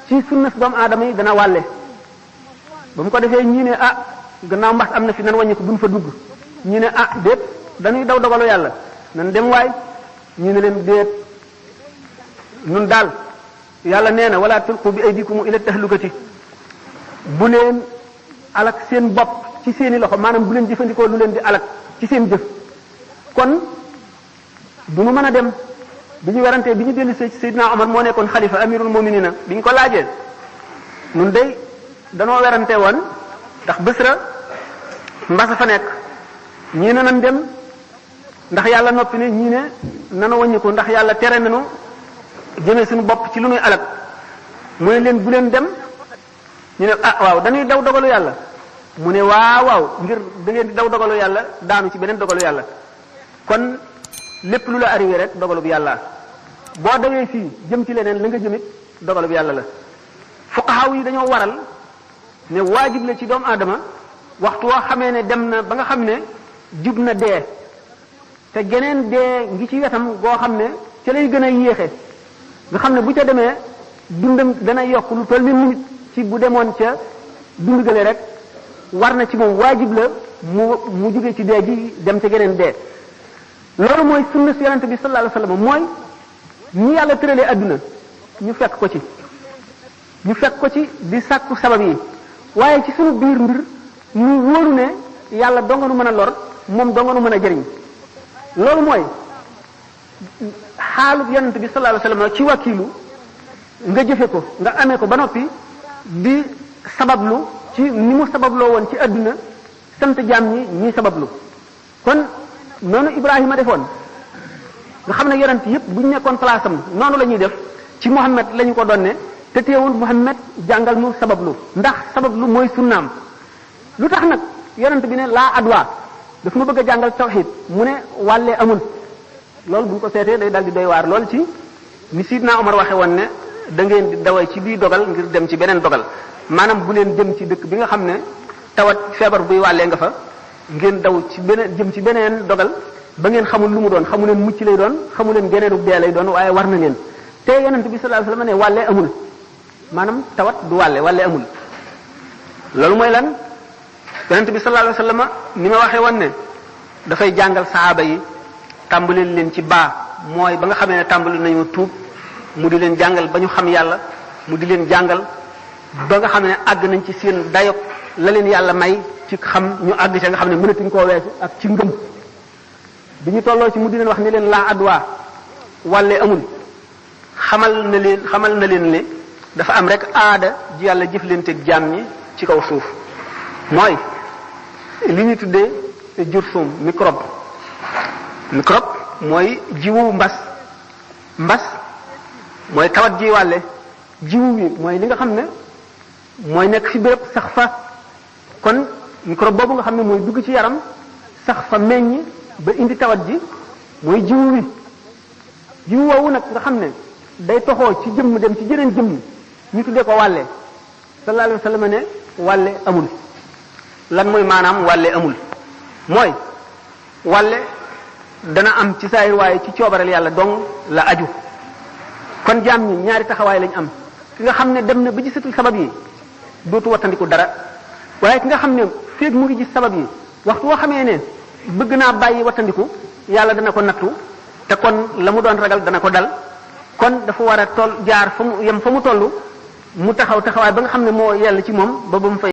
ci sunnas doomu aadama yi dana wàlle ba mu ko defee ñii ne gannaaw mbas am na fi nan wàññi ko buñ fa dugg ñii ne déet dañuy daw dogalu yàlla nan dem waay ñii ne leen déet nun daal yàlla nee na wala tulqu bi aydikum ila tahlukati bu leen alak seen bopp ci seeni loxo maanaam bu leen jëfandikoo lu leen di alak ci seen jëf kon du mu mën a dem bi ñu werantee bi ñu dellu ci Seydina Omar moo nekkoon xalifa amirul muminina bi ñu ko laajee nun day danoo werante woon ndax Basra mbasa fa nekk ñii ne nan dem ndax yàlla noppi ne ñii ne nana wàññiku ndax yàlla tere nañu jëmee suñu bopp ci lu nuy alak mu ne leen bu leen dem ñu ne waaw dañuy daw dogalu yàlla mu ne waaw ngir da ngeen di daw dogalu yàlla daanu ci beneen dogalu yàlla kon lépp lu la arrivé rek dogalu bu yàlla boo dawee fii jëm ci leneen la nga jëmit dogalu bu yàlla la fuqaha yi dañoo waral ne waajib la ci doomu aadama waxtu woo xamee ne dem na ba nga xam ne jub na dee te geneen dee ngi ci wetam goo xam ne ca lay gën a yéexe nga xam ne bu ca demee dundam dana yokk lu toll ni minute ci bu demoon ca dund gële rek war na ci moom waajib la mu jóge ci dee ji dem ca geneen dee loolu mooy sunna si yonente bi sallallahu alayhi wasallam mooy ñi yàlla tëralee adduna ñu fekk ko ci di sàkku sabab yi waaye ci sunu biir mbir ñu wóolu ne yàlla donganu mën a lor moom donganu mën a jëriñ loolu mooy xaalu yonente bi sallallahu alayhi wasallam ci wakiilu nga jëfe ko nga amee ko ba noppi di sabablu ci ni mu sababloo woon ci adduna sant jaam ñi sabablu kon noonu Ibrahima defoon nga xam ne yonent yëpp bu ñu nekkoon place am noonu la ñuy def ci Muhammad la ñu ko donne te teewul Muhammad jàngal mu sabablu ndax sabablu mooy sunnaam lu tax nag yonent bi ne laa adwa daf ma bëgg a jàngal tawhid mu ne wàllee amul loolu bu ñu ko seetee day dal di doy waar loolu ci ni Sidna Omar waxe woon ne da ngeen di daway ci bii dogal ngir dem ci beneen dogal maanaam bu leen jëm ci dëkk bi nga xam ne tawat feebar buy wàllee nga fa ngeen daw ci beneen jëm ci beneen dogal ba ngeen xamul lu mu doon xamu leen mucc lay doon xamu leen geneenu dee lay doon waaye war na leen te yonent bi sallallahu alayhi wasallam ne wàllee amul maanaam tawat du wàllee amul loolu mooy lan yonent bi sallallahu alayhi wasallam ni ma waxee woon ne dafay jàngal sahaaba yi tàmbali leen ci mooy ba nga xamee ne tàmbali nañu tuub mu di leen jàngal ba ñu xam yàlla mu di leen jàngal ba nga xam ne àgg nañ ci seen dayok la leen yàlla may ci xam ñu àgg ci nga xam ne mënatuñ koo weesu ak ci ngëm bi ñu tolloo ci mu di leen wax ne leen laa adwa wàlle amul xamal na leen ne dafa am rek aada ji yàlla jëflanteeg jaam ñi ci kaw suuf mooy li ñu tuddee jursum microbe mooy jiwu mbas mooy tawat ji wàlle jiwu wi mooy li nga xam ne mooy nekk fi béréb sax fa kon microbe boobu nga xam ne mooy dugg ci yaram sax fa meññ ba indi tawat ji mooy jiwu woowu nag nga xam ne day toxoo ci jëmm dem ci jeneen jëmm ñu tuddee ko wàlle sallallahu alayhi wasallam ne wàlle amul lan mooy maanaam wàlle amul mooy wàlle dana am ci saayir waaye ci coobareel yàlla dong la aju kon jaam ñi ñaari taxawaay lañ am ki nga xam ne dem na ba gisatul sabab yi dootu wattandiku dara waaye ki nga xam ne feeg mu ngi gis sabab yi waxtu woo xamee ne bëgg naa bàyyi wattandiku yàlla dana ko nattu te kon la mu doon ragal dana ko dal kon dafa war a jaar fa mu yem fa mu toll mu taxawaay ba nga xam ne moo yell ci moom ba mu fay